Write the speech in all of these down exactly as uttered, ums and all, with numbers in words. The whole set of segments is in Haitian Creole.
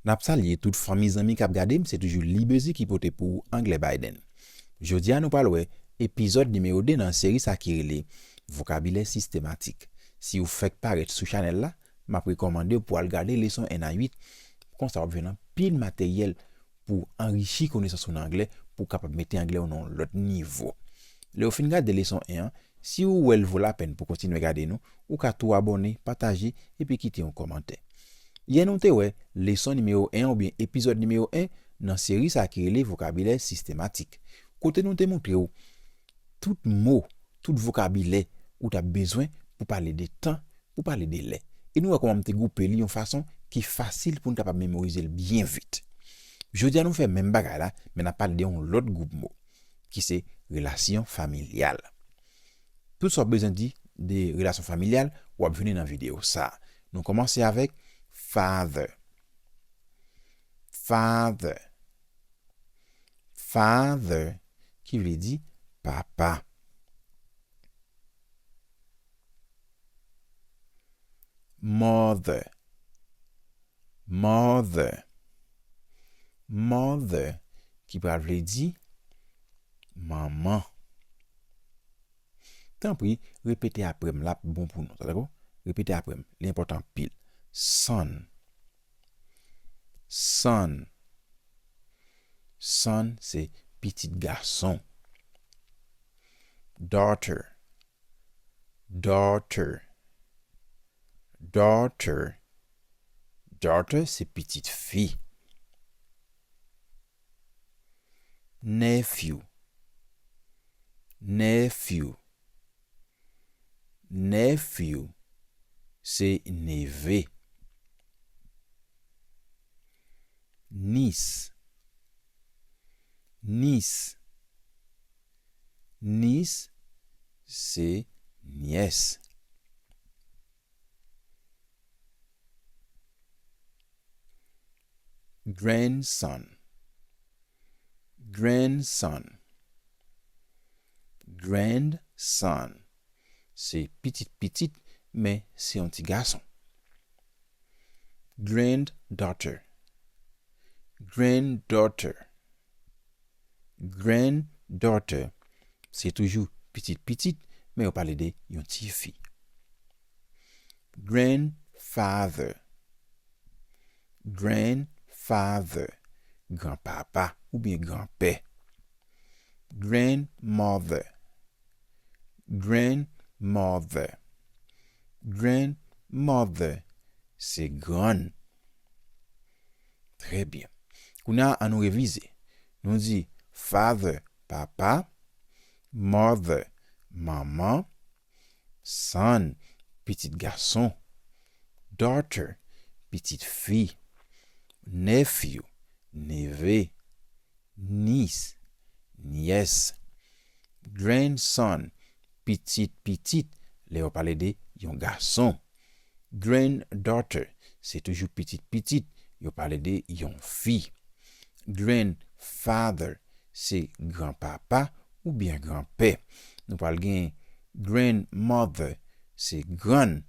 N ap salye tout fanmi zanmi k ap gade m, se toujou Libezi ki pote pou ou Anglè Biden. Jodi a nou pral wè epizòd nimewo de nan seri sa ki rele Vokabilè sistematik. Si w fèk parèt sou chanèl la, m ap rekòmande w pou w al gade leson en a uit, konsa w ap jwenn anpil materyèl pou anrichi konesans ou nan anglè, pou w kapab mete anglè w nan yon lòt nivo. Lè w fin gade leson en an, si w wè l vo lapèn pou kontinye gade nou, ou ka tou abòne, pataje, epi kite yon kòmantè. Yè nou te wè leson nimewo en oubyen epizòd nimewo en nan seri sa ki rele Vokabilè sistematik, kote nou te montre w tout mo, tout vokabilè ou t ap bezwen pou pale de tan, pou pale de lè. E nou wè kòman m te gwoupe li yon fason ki fasil pou n kapab memorize l byen vit. Jodi a nou fè menm bagay la, men n ap pale de yon lòt gwoup mo, ki se relasyon familyal. Tout sa w bezwen di de relasyon familyal, w ap jwenn li nan videyo sa a. Nou kòmanse avèk father. Father. Father, ki vle di papa. Mother. Mother. Mother, ki pral vle di manman. Tanpri, repete apre m, l ap bon pou nou. Tande ko? Repete apre m. Li enpòtan anpil. Son. Son. Son se pitit gason. Daughter. Daughter. Daughter. Daughter se pitit fi. Nephew. Nephew. Nephew se neve. Niece. Niece. Niece se nyès. Grandson. Grandson. Grandson. Se pitit pitit, men se yon ti gason. Granddaughter. Granddaughter. Granddaughter. Se toujou pitit pitit, men yo pale de yon ti fi. Grandfather. Grandfather. Granpapa oubyen granpè. Grandmother. Grandmother. Grandmother se grann. Trè byen. Kounye a, ann nou revize. Nou di father, papa, mother, manman, son, pitit gason, daughter, pitit fi, nephew, neve, niece, nyès, grandson, pitit pitit, lè yo pale de yon gason, granddaughter, se toujou pitit pitit, yo pale de yon fi, grandfather, se granpapa oubyen granpè. Nou pral gen grandmother, se grann.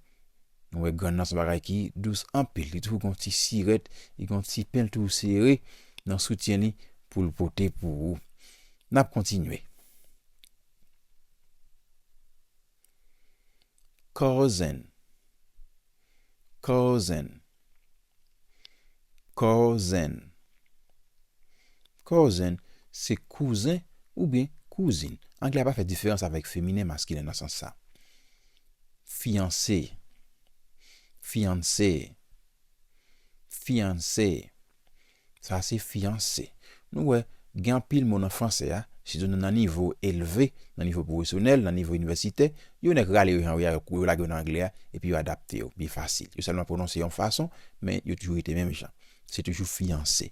Nou wè grann nan se yon bagay ki dous anpil. Li toujou gen yon ti sirèt, li gen yon ti pen l toujou sere nan soutyen li pou l pote pou ou. N ap kontinye. Cousin. Cousin. Cousin. Cousin se kouzen oubyen kouzin. Anglè a pa fè diferans avèk feminen, maskilen nan sans sa. Fiyanse. Fiyanse. Fiyanse. Sa se fiyanse. Nou wè, gen anpil mo nan franse a, sitou nan nivo elve, nan nivo pwofesyonèl, nan nivo inivèsitè, yo nèk rale yo jan yo ye a, yo lage yo nan anglè a, epi yo adapte yo, pi fasil. Yo sèlman pwononse yon fason, men yo toujou rete menm jan. Se toujou fiyanse.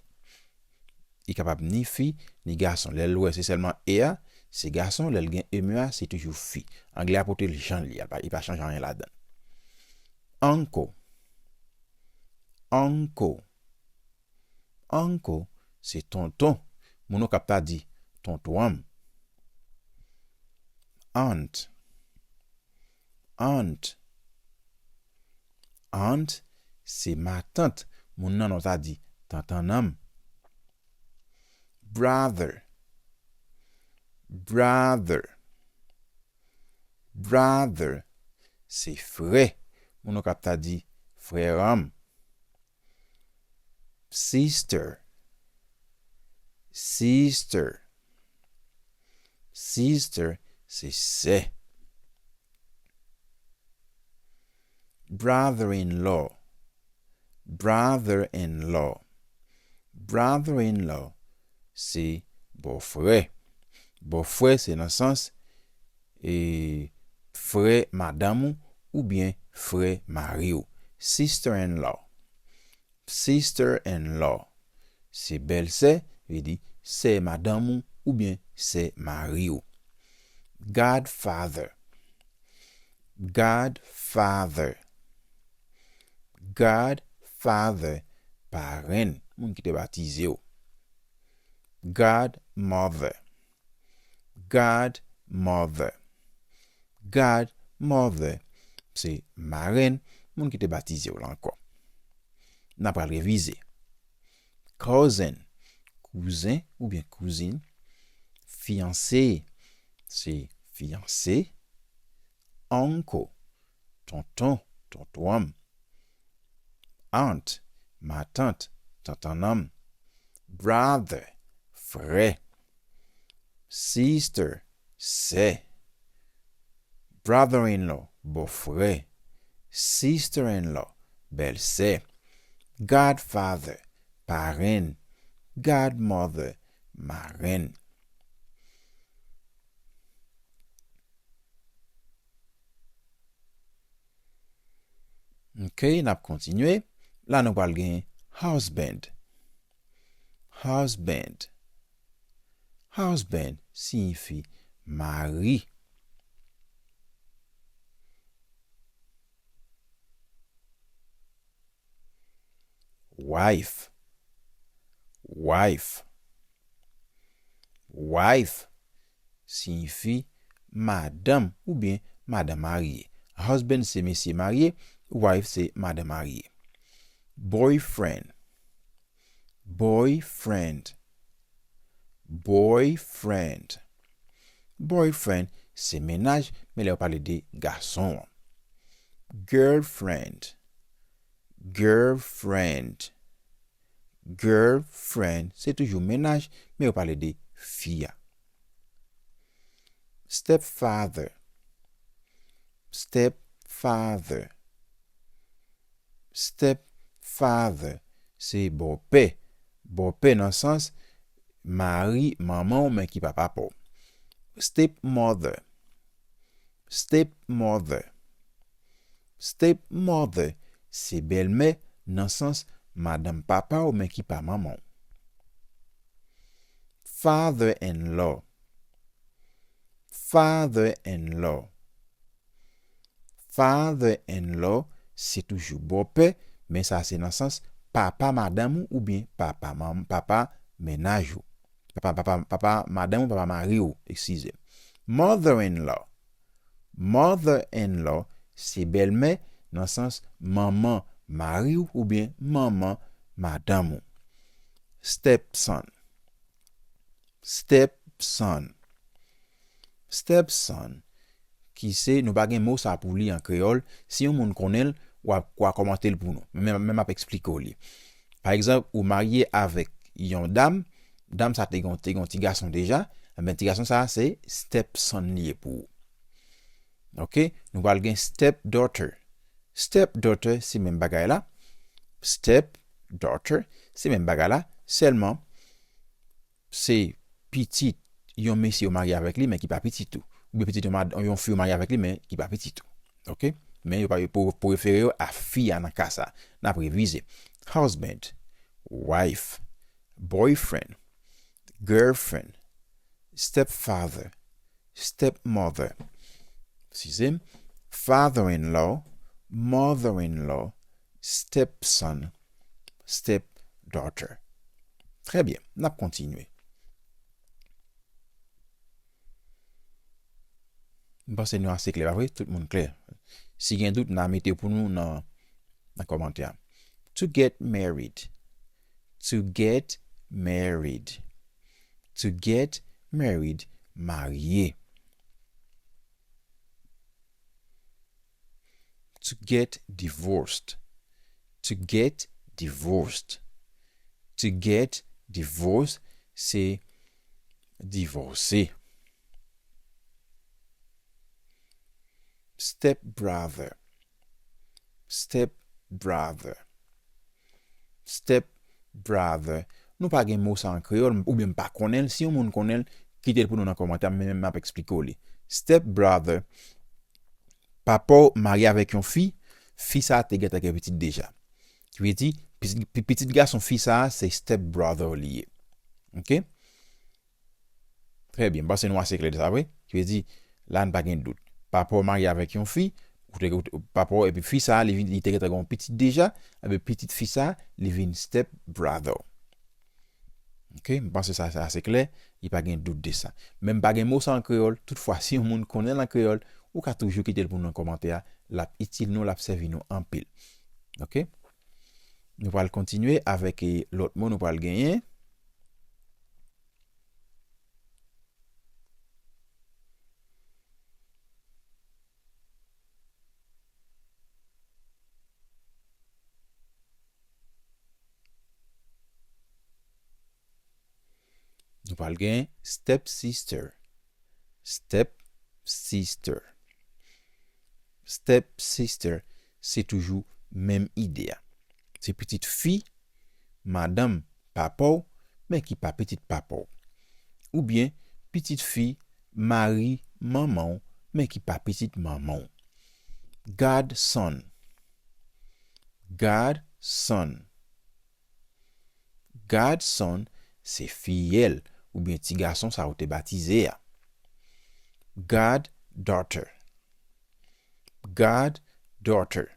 Li kapab ni fi, ni gason. Lè l wè se sèlman e a, se gason, lè l gen e mye a, se toujou fi. Anglè a pote l jan l ye a, li pa, li pa chanje anyen ladan l. Uncle. Uncle. Uncle se tonton. Moun Okap ta di tonton an m. Aunt. Aunt. Aunt se matant. Moun nan Nò ta di tantannan m. Brother. Brother. Brother, se frè. Moun yo kap ta di frè an m. Sister. Sister. Sister, se sè. Brother-in-law. Brother-in-law. Brother-in-law, se bòfrè. Bòfrè, se nan sans, e, frè madanm ou oubyen frè mari w. Sister-in-law. Sister-in-law. Se bèlsè, vle di sè madanm ou oubyen sè mari w. Godfather. Godfather. Godfather, parenn, moun ki te batize w. Godmother. Godmother. Godmother, se marenn, moun ki te batize w la ankò. N a pral revize. Cousin, kouzen oubyen kouzin. Fiyanse, se fiyanse. Uncle, tonton, tonton an m. Aunt, matant, tantannan m. Brother, frè. Sister, sè. Brother-in-law, bòfrè. Sister-in-law, bèlsè. Godfather, parenn. Godmother, marenn. Ok, n ap kontinye. La nou pral gen husband. Husband. Husband siyifi mari. Wife. Wife. Wife siyifi madanm oubyen madanm marye. Husband se mesye marye, wife se madanm marye. Boyfriend. Boyfriend. Boyfriend. Boyfriend se mennaj, men lè yo pale de gason an. Girlfriend. Girlfriend. Girlfriend se toujou mennaj, men yo pale de fi a. Stepfather. Stepfather. Stepfather se bòpè. Bòpè nan sans mari manman w men ki pa papa w. Stepmother. Stepmother. Stepmother se bèlmè nan sans madanm papa w men ki pa manman w. Father-in-law. Father-in-law. Father-in-law se toujou bòpè, men sa se nan sans papa madanm ou oubyen papa manm, papa mennaj ou. Papa, papa, papa madanm ou, papa mari w, eskize. Mother-in-law. Mother-in-law se bèlmè nan sans manman mari w oubyen manman madanm ou. Stepson. Stepson. Stepson, ki se, nou pa gen mo sa pou li an kreyòl, si yon moun konnen l, w a, w a kòmante l pou nou. Men, men m ap eksplike w li. Pa egzanp, ou marye avèk yon dam, dam sa te gen, te gen yon ti gason deja, enben ti gason sa se stepson li ye pou ou. Ok, nou pral gen stepdaughter. Stepdaughter se menm bagay la. Stepdaughter se menm bagay la, sèlman se pitit yon mesye ou marye avèk li, men ki pa pitit ou. Oubyen pitit yon mad-, yon fi ou marye avèk li, men ki pa pitit ou. Ok? Men yo pa, pou, pou refere yo a fi a nan ka sa. N ap revize. Husband, wife, boyfriend, girlfriend, stepfather, stepmother. Sixième, father-in-law, mother-in-law, stepson, stepdaughter. Trè byen, n ap kontinye. M panse nou ase klè, pa vre? Tout moun klè. Si gen dout, n a mete pou nou nan, nan kòmantè a. To get married. To get married. To get married, marye. To get divorced. To get divorced. To get divorced, se divòse. Step brother. Step brother. Step brother. Nou pa gen mo sa an kreyòl, oubyen m pa konnen l. Si yon moun konnen l, kite l pou nou nan kòmantè, men m ap eksplike w li. Step brother, papa w marye avèk yon fi, fi sa a te gentan gen pitit deja. Ki vle di, pitit, pi- pitit gason fi sa a, se step brother li ye. Oke? Trè byen, m panse nou ase klè de sa, vre? Ki vle di, la n pa gen dout. Papa w marye avèk yon fi, ou te, ou te- papa w, epi fi sa a, li vin, li te gentan gen yon pitit deja, epi pitit fi sa a, li vin step brother. Oke, m panse sa, sa ase klè, li pa gen dout de sa. Men m pa gen mo sa an kreyòl, toutfwa, si yon moun konnen l an kreyòl, ou ka toujou kite l pou nou nan kòmantè a, l ap itil nou, l ap sèvi nou anpil. Oke? Nou pral kontinye avèk, eh, lòt mo nou pral genyen. Nou pral gen step sister. Step sister. Step sister, se toujou menm ide a. Se pitit fi madanm papa w, men ki pa pitit papa w. Oubyen pitit fi mari manman w, men ki pa pitit manman w. Godson. Godson. Godson, se fiyèl oubyen ti gason sa ou te batize a. Goddaughter. Goddaughter.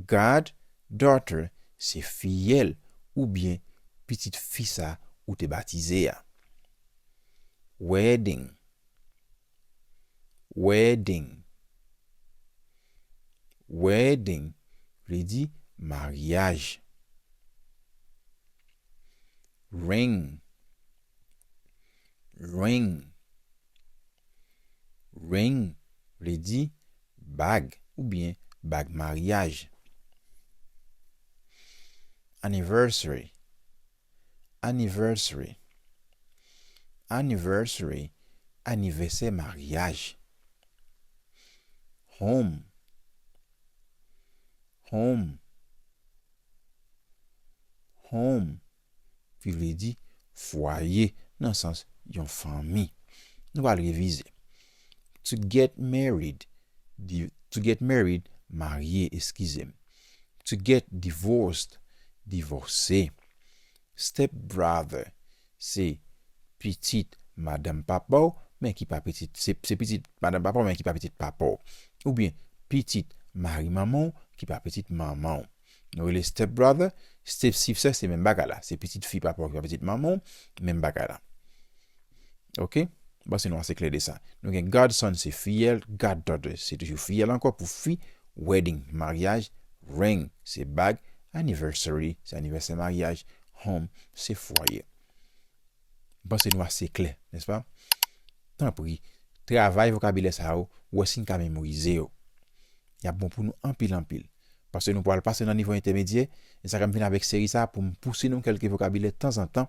Goddaughter, se fiyèl oubyen pitit fi sa ou te batize a. Wedding. Wedding. Wedding vle di maryaj. Ring. Ring. Ring vle di bag oubyen bag maryaj. Anniversary. Anniversary. Anniversary, anivèsè maryaj. Home. Home. Home, ki vle di fwaye, nan sans yon fanmi. Nou pral revize. To get married, di- to get married, marye, eskize m. To get divorced, divòse. Step brother, se pitit madanm papa w, men ki pa pitit, se, se pitit madanm papa w, men ki pa pitit papa w. Oubyen pitit mari manman w, ki pa pitit manman w. Nou rele step brother, step sister, se menm bagay la. Se pitit fi papa w ki pa pitit manman w, menm bagay la. Oke? M panse nou ase klè de sa. Nou gen godson, se fiyèl, goddaughter, se toujou fiyèl ankò pou fi, wedding, maryaj, ring, se bag, anniversary, se anivèsè maryaj, home, se fwaye. M panse nou ase klè, nèspa? Tanpri, travay vokabilè sa yo, wè si n ka memorize yo. Y ap bon pou nou anpil, anpil. Paske nou pral pase nan nivo entèmedyè, e sa k ap vin avèk seri sa a pou m pouse nou kèlke vokabilè tanzantan,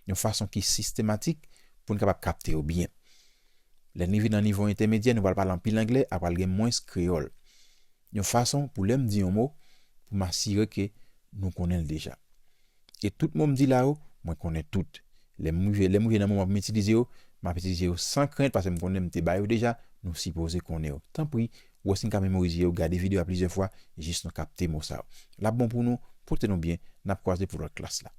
yon fason ki sistematik, pou n kapab kapte yo byen. Lè n rive nan nivo entèmedyè, nou pral pale anpil anglè, a pral gen mwens kreyòl. Yon fason pou lè m di yon mo, pou m asire ke nou konnen l deja. E tout mo m di la yo, mwen konnen tout. Lè m rive, lè m rive nan moman pou m itilize yo, m ap itilize yo san krent, paske m konnen m te ba yo deja, nou sipoze konnen yo. Tanpri, wè si n ka memorize yo, gade videyo a plizyè fwa, jis nou kapte mo sa yo. L ap bon pou nou, pote nou byen, n ap kwaze pou lòt klas la.